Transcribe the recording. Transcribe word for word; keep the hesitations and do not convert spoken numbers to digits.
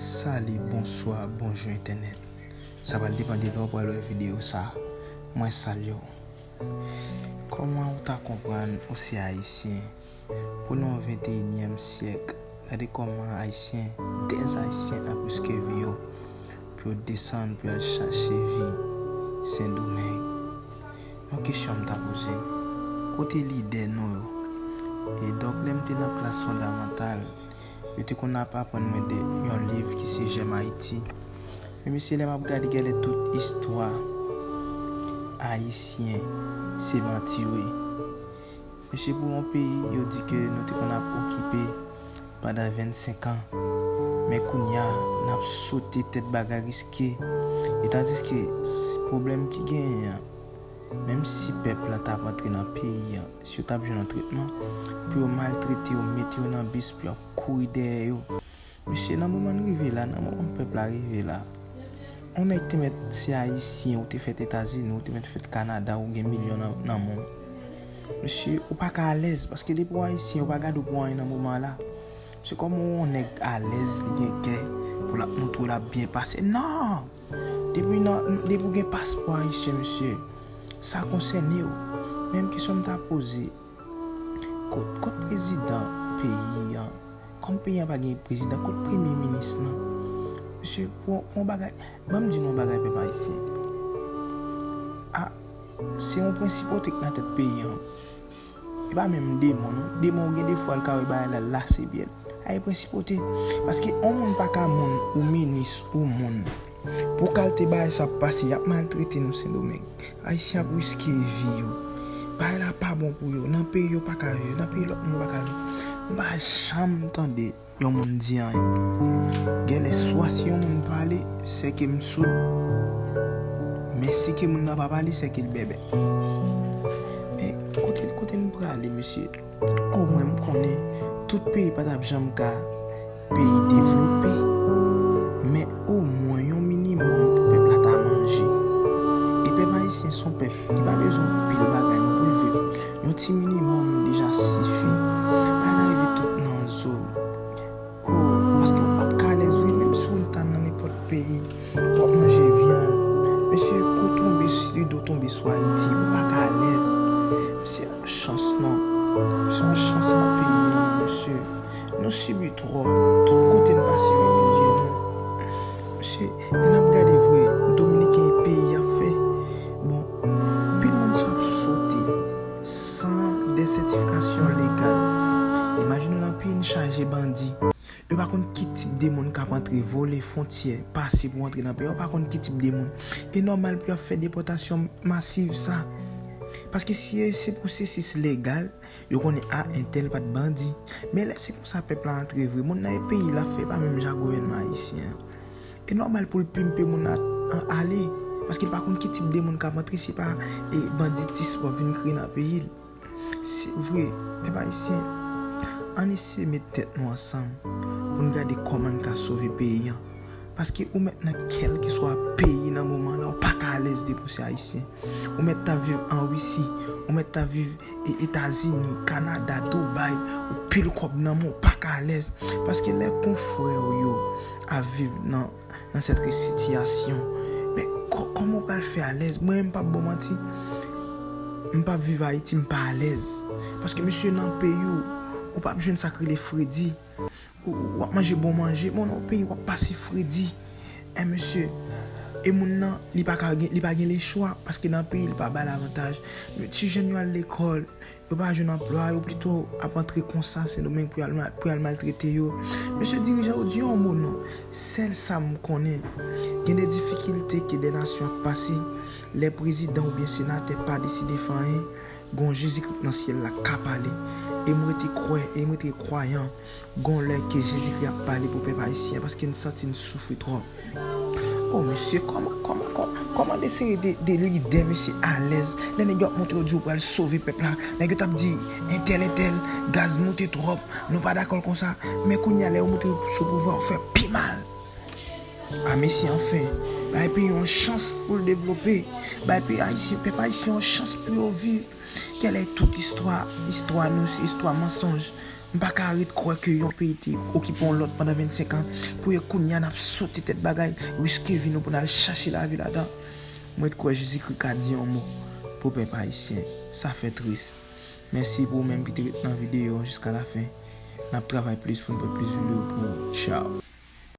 Salut, bonsoir, bonjour internet. Sa pral depann de lè w pral wè videyo sa. Mwen salye w. Kòman ou ta konprann ou se ayisyen? Pou nou an venteyinyèm syèk, gade kòman ayisyen, dèz ayisyen ap riske vi yo pou yo desann, pou yo al chache vi Sendomeng. Yon kesyon m ta poze, kote lidè nou yo? E donk, lè m te nan klas fondamantal, yo te konn ap aprann mwen de yon liv ki se J'aime Haïti. Men mesye, lè m ap gade, genlè tout istwa ayisyen se manti yo ye. Mesye, pou yon peyi, yo di ke nou te konn ap okipe pandan vennsenk an. Men kounye a, n ap sote tèt bagay riske. E tandiske s- pwoblèm ki genyen an, menm si pèp la t ap antre nan peyi an, si yo t ap jwenn yon tretman, pou yo maltrete yo, mete yo nan bis, pou y ap kouri dèyè yo. Mesye, nan moman n rive la, nan moman pèp la rive la, yon nèg te mèt se ayisyen, ou te fèt Etazini, ou te mèt fèt Kanada, ou gen milyon nan, nan men w. Mesye, ou pa ka alèz, paske depi w ayisyen, yo pa gade w pou anyen nan moman la. Se kòm yon nèg alèz, li gen kè pou l ap montre w l ap byen pase. Non! Depi nan, depi w gen paspò ayisyen, mesye, sa konsène w. Menm kesyon m ta poze, kot, kot prezidan peyi an? Kòm peyi an pa gen prezidan, kot premye minis lan? Mesye, pou, pou yon bagay, ban m di nou yon bagay, pèp ayisyen. A, se yon prensipote k nan tèt peyi an. E pa menm demon, non. Demon, ou gen de fwa, l ka wè bagay la, l lase pye l. A, e prensipote. Paske yon moun pa ka moun, ou minis, ou moun. Pou kalite bagay sa ap pase, y ap maltrete nou Sendomeng. Ayisyen ap riske vi yo. Bagay la pa bon pou yo. Nan peyi yo pa ka viv, nan peyi lòt moun yo pa ka viv. M pa janm tande yon moun di anyen. Genlè swa si yon moun pale, sèke m soud. Men si ke moun nan pa pale, sèke l bèbè. E kote, kote n prale, mesye? Omwen m konnen tout peyi pa t ap janm ka peyi devlope, men omwen yon minimòm pou pèp la ta manje. E pèp ayisyen se yon pèp, li pa bezwen anpil bagay non pou l viv. Yon ti minimòm deja sifi. Pa nan rive tout nan zo. Oh, paske w p ap ka alèz vre, menm si w ta nan nenpòt peyi, w ap manje vyann. Mesye, kou tonbe, si rido tonbe sou Ayiti, ou pa ka alèz. Se yon chans, non. Se yon chans nan peyi nou, mesye. Nou sibi twòp. Tout kote n pase, yo imilye nou. Mesye, lè n ap gade vre, Dominiken e peyi y ap fè. Bon, pil moun sa ap sote san de sètifikasyon legal. Imajine w nan peyi n chaje bandi. Yo pa konn ki tip de moun k ap antre, vole fwontyè, pase pou antre nan peyi. Yo pa konn ki tip de moun. E nòmal pou y ap fè depòtasyon masiv sa. Paske si se pwosesis legal, yo konnen, a, entèl pa t bandi. Men lè se konsa pèp la antre vre, moun nan e peyi l ap fè, pa menm jan gouvènman ayisyen an. E nòmal pou l pimpe moun nan an ale, paske l pa konn ki tip de moun k ap antre, se pa, e, banditis w ap vin kreye nan peyi l. Se vre, pèp ayisyen, ann eseye met tèt nou ansanm pou n gade kòman n ka sove peyi an. Paske ou mèt nan kèlkeswa peyi nan moman la, ou pa ka alèz depi w se ayisyen. Ou mèt ta viv an Risi, ou mèt ta viv e Etazini, Kanada, Dubai, ou pil kòb nan men w, ou pa ka alèz. Paske lè konfrè w yo ap viv nan nan sèt sitiyasyon. Men kò- kòman w pral fè alèz? Mwen menm, m p ap ba w manti, m p ap viv Ayiti, m pa alèz. Paske mesye, nan peyi w, ou p ap jwenn sa k rele fredi. Ou, ou ap manje bon manje, men w nan yon peyi w ap pase fredi. En mesye, e moun nan, li pa ka gen, li pa gen lechwa, paske nan peyi l pa ba l avantaj. Men ti jèn yo al lekòl, yo pa jwenn anplwa, yo pito ap antre konsa Sendomeng pou y al ma- pou y al maltrete yo. Mesye dirijan yo, di yon mo non. Sèl sa m konnen, gen de difikilte ke de nasyon ap pase. Lè prezidan oubyen senatè pa deside fè anyen, gon Jezikri nan syèl la k ka pale. E m rete kwè, e m rete kwayan, gon lè ke Jezikri ap pale pou pèp ayisyen, paske n santi n soufri twòp. Oh mesye, kòman, kòman, kòman, kòman de seri de, de lidè, mesye, alèz? Lè nèg yo ap montre yo di yo pral sove pèp la, nèg yo t ap di entèl, entèl, gaz moute twòp, nou pa dakò l konsa. Men kounye a, lè yo montre yo sou pouvwa, yo fè pi mal. A mesye, anfen, bay peyi yon chans pou l devlope. Bay peyi ayisyen, pèp ayisyen yon chans pou yo viv. Kèlè tout istwa, istwa nou, se istwa mansonj. M pa ka ret kwè ke yon peyi te okipe yon lòt pandan vennsenk an, pou yo kounye a n ap sote tèt bagay, riske vi nou pou n al chache lavi ladan. M ret kwè Jezikri ka di yon mo pou pèp ayisyen. Sa fè tris. Mèsi pou ou menm ki te ret nan videyo an jiska lafen. N ap travay plis pou n pote plis videyo pou ou. Tchaw.